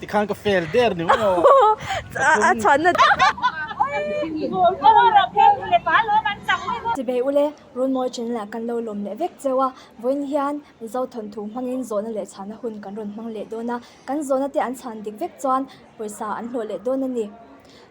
Tikhan ka fail der ni maw? A chhanna Chibei ule, Runmawi channel ah kan lo lawm leh vek cheu a, vawiin hian Mizo thawnthu hmangin zawhna leh chhana hun kan rawn hmang leh dawn a, kan zawhna te an chhan dik vek chuan pawisa an hlawh leh dawn a ni.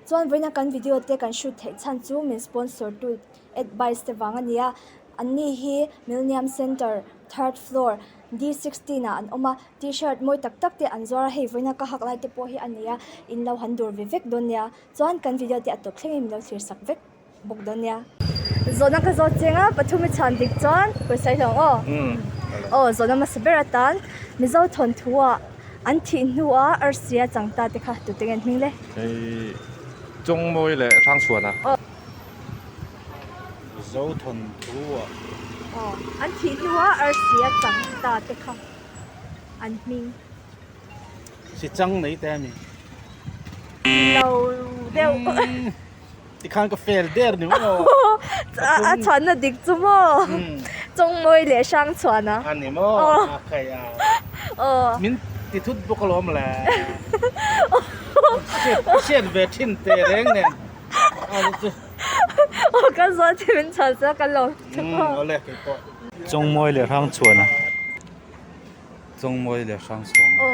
Chuan vawiina kan video te kan shoot theih chhan chu min sponsor tu advice te vang a ni a, anni hi Millennium Centre third floor D 16 ah an awm a, t-shirt mawi tak tak te an zuar a, hei vawiina ka hak lai te pawh hi a nei a, in lo han dawr ve vek dawn nia, chuan kan video te a tawp thlengin min lo thlir sak vek bawk dawn nia. Zawhna ka zawt cheng a, pathum i chhan dik chuan pawisa i hlawng aw. Aw zawhna hmasa ber atan Mizo thawnthu ah an thih hnu a arsia chang ta te kha tute nge an hming le? Hei Chawngmawi leh Hrangchhuana. Mizo thawnthu ah. Aw, an thih hnu a arsi a chang ta te kha an hming. Si chang nei te a ni. Lo deuh. Tikhan ka fail der ni maw. A chhuanna dik chu maw. Chawngmawi leh Hrangchhuana. A ni maw. A kai a. Aw. Min ti thut bawk alawm le. Hriat ve thin te reng nen. Aw ka zawt hi min chhan chu ka lo Awle kei pawh. Chawngmawi leh Hrangchhuana. Chawngmawi leh Hrangchhuana.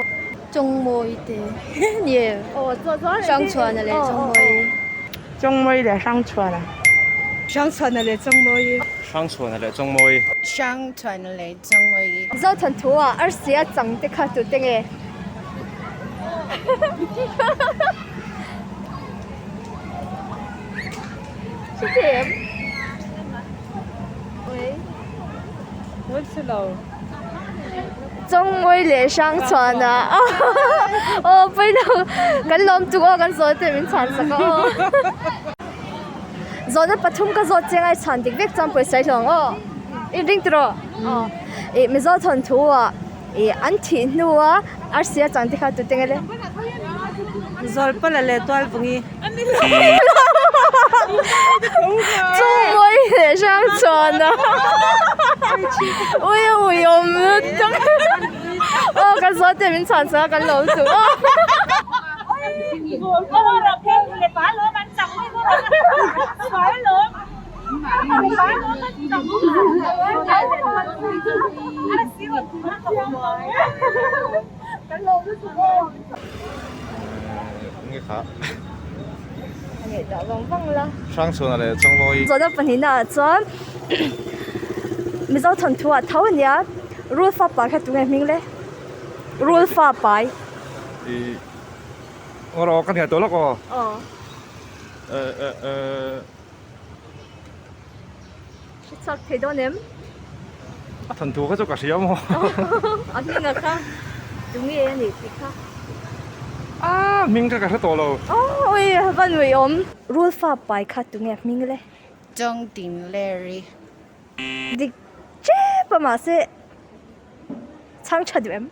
Chawngmawi te nie Hrangchhuana leh Chawngmawi. Chawngmawi leh Hrangchhuana. Hrangchhuana leh Chawngmawi. Hrangchhuana leh Chawngmawi. Hrangchhuana leh Chawngmawi. Zothan thu ah arsi a chang te kha tute nge? Hrethiam Chawngmawi leh Hrangchhuana aw pawi lo kan lawm tuk aw kan zawh te min chhan sak a aw zawhna pathum ka zawt chiang a i chhan dik vek chuan pawisa i hlawng aw i ring tiraw aw ih Mizo thawnthu ah. Ih an thih hnua arsi a chang te kha tute nge le? Zawlpala leh Tualvungi. Chungmawi leh Hrangchhuana. Ui ui awm lutuk. Aw kan zawt te min chhan chhan a kan lo chu aw. Hrangchhuana leh Chawngmawi. Zawhna pahnihna ah chuan Mizo thawnthu ah tho ania Rul fa pai kha tunge hming le? Rul fa pai. Ih ngaw ka hnial tawh lawk aw. Aw. Eh eh eh. Hre chhuak thei dawn em? A thanthu kha chu ka hria maw? A hming a kha tunge a nih tih kha. A hming kha ka hre tawh lo. Aw ui a va nuih awm. Rul fa pai kha tunge a hming le? Chawngtin Larry. Dik tep a mahse chhang tha duh em?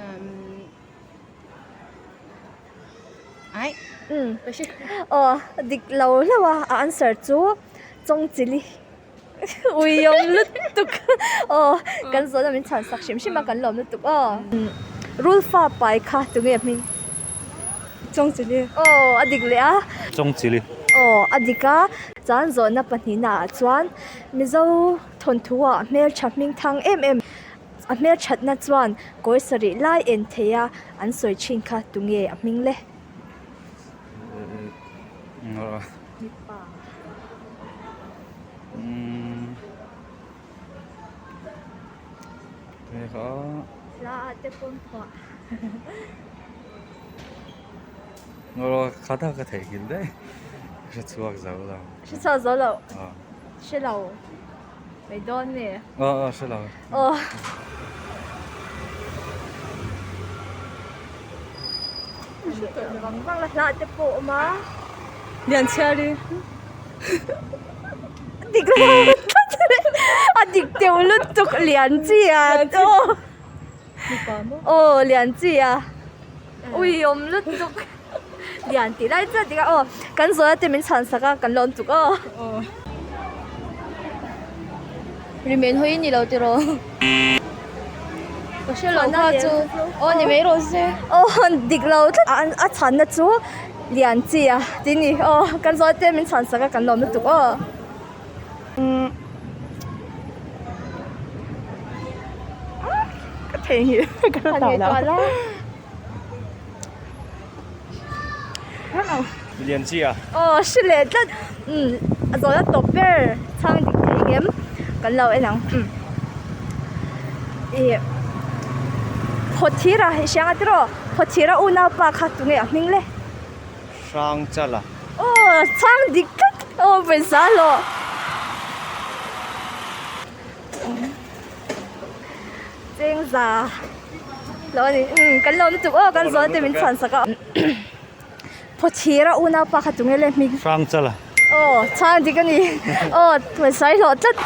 Umm. Ai. Umm. Aw dik lo hlauh a a answer chu chawng chili ui awm lutuk aw kan zawhna min chhan sak hrim hrim a kan lawm lutuk aw. Rul fa pai kha tunge hming? Chawng chili. Aw a dik leh a. Chawng chili. Aw a dik a chuan zawhna pahnihna ah chuan Mizo thawnthu ah hmeltha hming thang em em. A hmelthatna chuan kawi sarih lai en thei a an sawi thin kha tunge a hming le? Mipa. Hla ah te pawn phuah. Kha ta ka theihnghilh daih. Hre chhuak zo lo. Hre chhuak zo lo. Hre lo. Mai dawn nge? Aw aw hre lo. Aw. Vang vang la hlah te pawh awm a. Lianchhiari. Dik lo a dik teuh lutuk lian chi a aw. Aw lian chi a. Ui awm lutuk. Lian tih lai chiah dik a aw kan zawhna te min chhan sak a kan lawm tuk aw. Rimen hawi ni lo tiraw. Ka hre lo kha chu aw ni mai rawh se. Aw dik lo tlat a a chhanna chu lian chi a tih ni aw kan zawn te min chhan sak a kan lawm lutuk aw. Ka theihnghilh ka hre tawh lo. Lian chi a. Aw hre leh tlat umm a zawn a tawp ber chhang dik thei ngem kan lo en ang umm ih Phawthira i hria ang a tiraw Phawthira unaupa kha tunge a hming le. Hrangchala. Aw chhang dik tlat aw pawisa hlawh. Chengza lo a ni umm kan lo lutuk aw kan zawn te min chhuan sak a Phawthira unaupa kha tunge le hming. Hrangchala. Aw chhang dik a ni aw pawisa i hlawh tlat.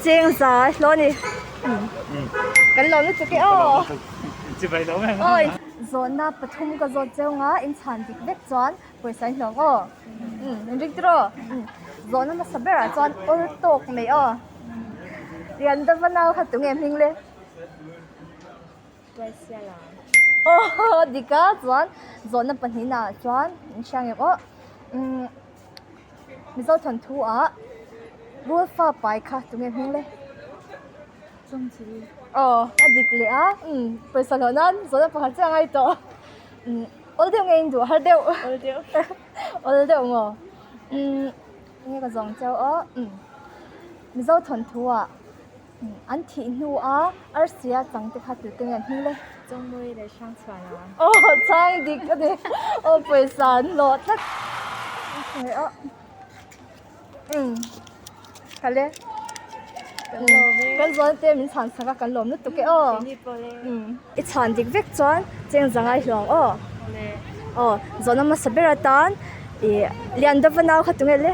Chengza hlawh a ni umm kan lo lutuk e aw. Awi. Zawhna pathum ka zawt cheu nga inchhan dik vek chuan pawisa in hlawm aw. Umm in ring tiraw? Umm zawhna hmasa berah chuan awl tawk mai aw. Lian dava nau kha tunge hming le? Aw dik a chuan zawhna pahnihnaah chuan in hria ngem aw. Umm Mizo thawnthu ah Rul fa pai kha tunge hming le? Aw a dik leh a umm pawisa hlawh nan zawhna pakhat chiah a ngai tawh umm awl deuh nge in duh har deuh awl deuh awl deuh maw umm enge ka zawng cheu aw umm Mizo thawnthu ah an thih hnu a arsia chang te kha tute nge an hming le Chawngmawii leh Hrangchhuana aw chang dik a ni aw pawisa an hlawh tlat aw umm. Kale kan zawn te min chhan sak a kan lawm lutuk e aw i chhan dik vek chuan cheng za ngai hlawng aw aw zawhna hmasa ber atan ih lian deuh va nau kha tunge le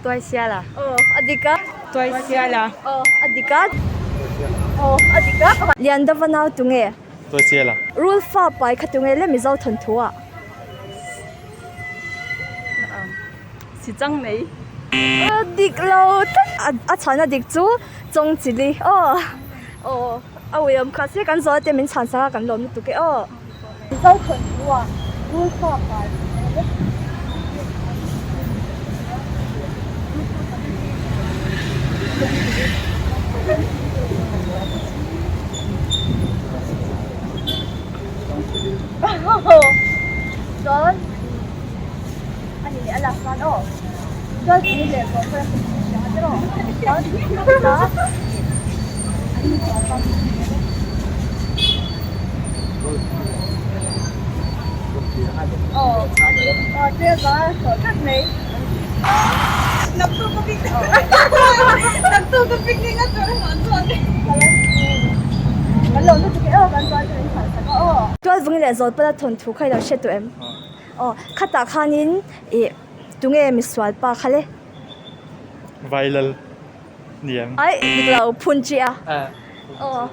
Tuaisiala aw a dik a Tuaisiala aw a dik a aw a dik a lian deuh va nau tunge Tuaisiala rul fa pai kha tunge le Mizo thawnthu ah. Si chang mai. Dik lo tlat a chhan a dik chu chawng chili aw aw a uiawm kha se kan zawh te min chhan sak a kan lawm lutuk e aw. Mizo thawnthu ah rul fa pai Chuan. A ni leh a lak chuan aw chuan tui leh vawh pawh a hmu thei ang a tiraw chuan aw aw te va tawh tlat mai Naktuk ka picnic naktuk ka picnic a tur hawn chuan kan lo lutuk e aw kan chuan chu in chhan sak a aw Tualvungi leh Zawlpala thawnthu kha i lo hre tawh em? Aw, khatah khanin ih tunge misual pa kha le? Vailal niang. Ai, dik lo, phun chi a. Aw.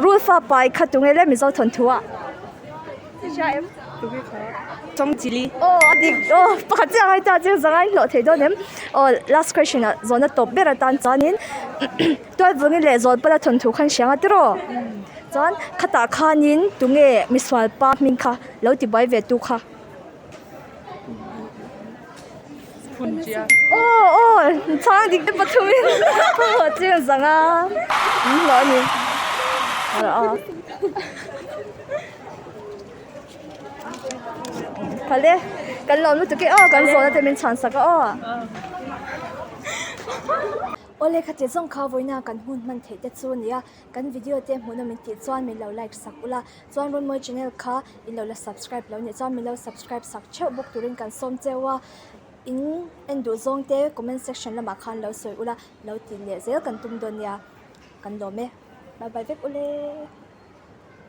Rul fa pai kha tunge le Mizo thawnthu ah? Hria em? Chawng chili. Aw, a dik, aw, pakhat chiah ngai ta chiang zangai hlawh thei dawn em? Aw, last question ah zawhna tawp ber atan chuanin Tualvungi leh Zawlpala thawnthu khan hria nga tiraw? Chuan khatah khanin tunge misual pa hming kha lo ti buai ve tu kha? Aw aw chhang dik te pathumin aw chiang zanga an hlawh a ni. Phal e kan lawm lutuk e aw kan zawhna te min chhan sak a aw. Awle khatia zawng kha vawiina kan hun hman theih te chu a ni a. Kan video te hmuhna min tih chuan min lo like sak ula, chuan Runmawi channel kha in lo la subscribe lo nih chuan min lo subscribe sak theuh bawk turin kan sawm cheu a, in en duh zawng te comment section lamah khan lo sawi ula, lo ti leh zel kan tum dawn nia, kan lawm e, bye bye vek ule.